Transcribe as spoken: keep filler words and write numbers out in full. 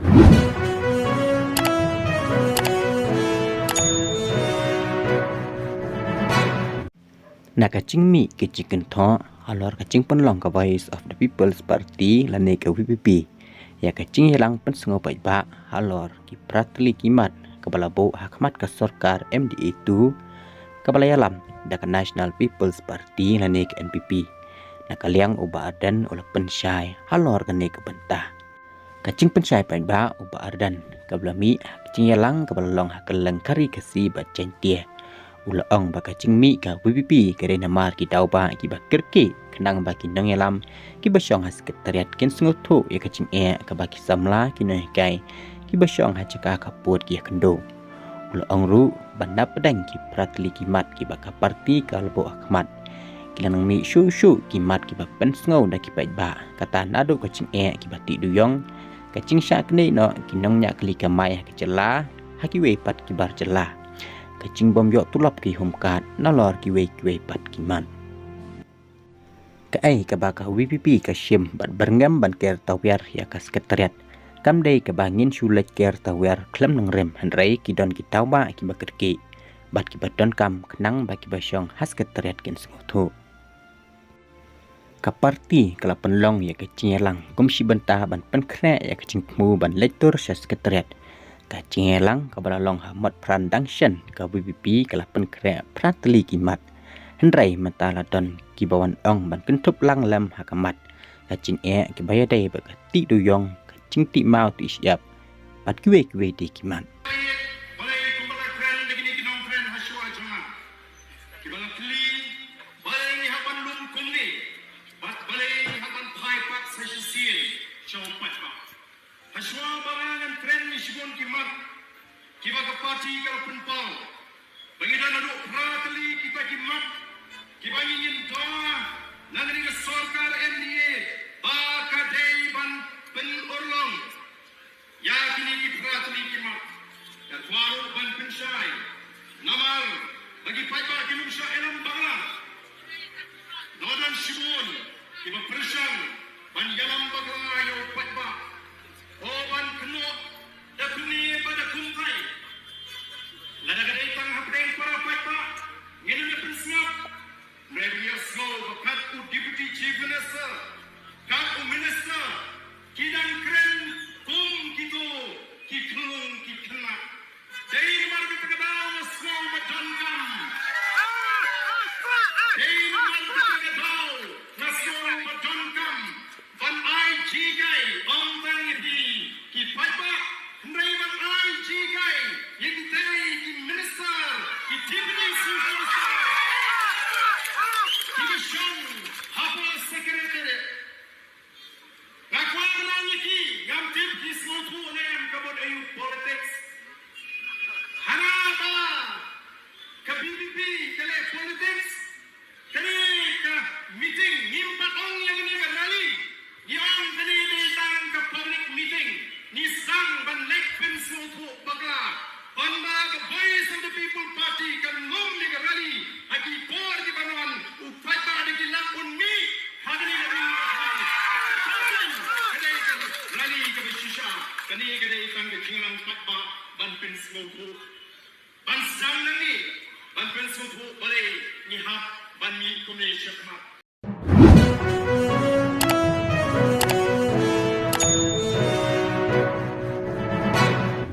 Na ka jingmih ka jingkynthoh halor ka jingpynlong ka Voice of the People's Party lane ka V P P ïa ka jingïalang pynsngew paidbah halor ki phra tylli ki mat kaba la buh ha khmat ka sorkar M D A two kaba la ïalam da ka National People's Party lane ka N P P. Na ka liang u Bah Ardent u la pynshai halor kane ka bynta. Ka jingpynshai paidbah u Bah Ardent kaba la mih ha ka jingïalang kaba la long ha kylleng ka Ri Khasi bad Jaintia, u la ong ba ka jingmih ka V P P ka dei namar ki daw ba kiba kyrkieh khnang ba ki nongïalam kiba shong ha Secretariat kin sngewthuh ïa ka jingeh kaba ki samla ki nonghikai kiba shong ha jaka ka pud ki ïakynduh. U la ong ruh ba napdeng ki phra tylli ki mat kiba ka party ka la buh ha khmat, ki la nang mih shuh shuh ki mat kiba pynsngew da ki paidbah, kata naduh ka jingeh kiba tih duyong, ka jingshah knieh noh ki nongñiah kali kamai ha ki jylla, ha kiwei pat ki bar jylla, ka jingbym ïoh tulop ki home card nalor kiwei kiwei pat ki mat. Kaei kaba ka V P P ka shim bad byrngem ban ker tawiar ïa ka Secretariat kam dei kaba ngin shu leit ker tawiar khlem nongrim, hynrei ki don ki daw ba kiba kyrkieh bad kiba donkam khnang ba kiba shong ha Secretariat kin sngewthuh. Ka party ka la pynlong ïa ka jingïalang kum shi bynta ban pynkhreh ïa ka jingthmu ban leit tur sha Secretariat. Ka jingïalang kaba la long ha Motphran dang shen ka V P P ka la pynkhreh phra tylli ki mat. Hynrei mynta la don kiba wan ong ban kynthup lang lem ha ka mat, ka jingeh kiba ïadei bad ka tih duyong, ka jingtih maw tih shyiap bad kiwei kiwei de ki mat. Balei kumba la kren da kine ki nongkren ha shuwa jong nga kiba la kylli balei ngi hap ban lum kumne bad balei ngi hap ban phai pat sa shisien sha u paidbah. Ha shuwa ba ngan kren ïa shibun ki mat kiba ka party ka la pynpaw ba ngi don haduh phra tylli kita ki mat kiba ngi ngin dawa na kane ka sorkar M D A ba ka dei ban pynurlong ïa kine ki phra tylli ki mat. Nga kwah ruh ban pynshai namar ba ki paidbah ki lum shah ïalam bakla. Nga don shibun kiba pyrshang ban ïalam bakla ïa u paidbah, o ban kynnoh da kumne bad da kumtai. Lada ka dei tang hapdeng para paidbah ngin ym da pynsngap. Hynrei ba ngi ïohsngew ba kat u Deputy Chief Minister, kat u Minister ki dang kren kum kito ki khyllung ki khynnah. Dei namar kata ka daw nga sngew ba donkam. Dei namar kata ka daw nga sngew ba donkam ban ai jinghikai ym tang ïa phi ki paidbah hynrei ban ai jinghikai ïa kitei ki minister, ki deputy chief minister kiba shong hapoh Secretariat. Nga kwah ban ong ïa ki, ngam tip ki sngewthuh ne em ka mut aïu politics. Hana ba ka V P P ka leh politics. Kane ka meeting ngim pat ong ïa kane ka rally. Ngi ong kane dei tang ka public meeting. Ngi sdang ban leit pynsngewthuh bakla. Hynda ka Voice of the People Party kan lum ïa ka rally ha ki por kiban wan, u paidbah da ki lah un mih ha kane ka ri. Ka dei ka rally kaba shisha. Kane ka dei tang ka jingïalang paidbah ban pynsngewthuh. Ban sdang nangne ban pynsngewthuh balei ngi hap ban mih kumne shakhmat.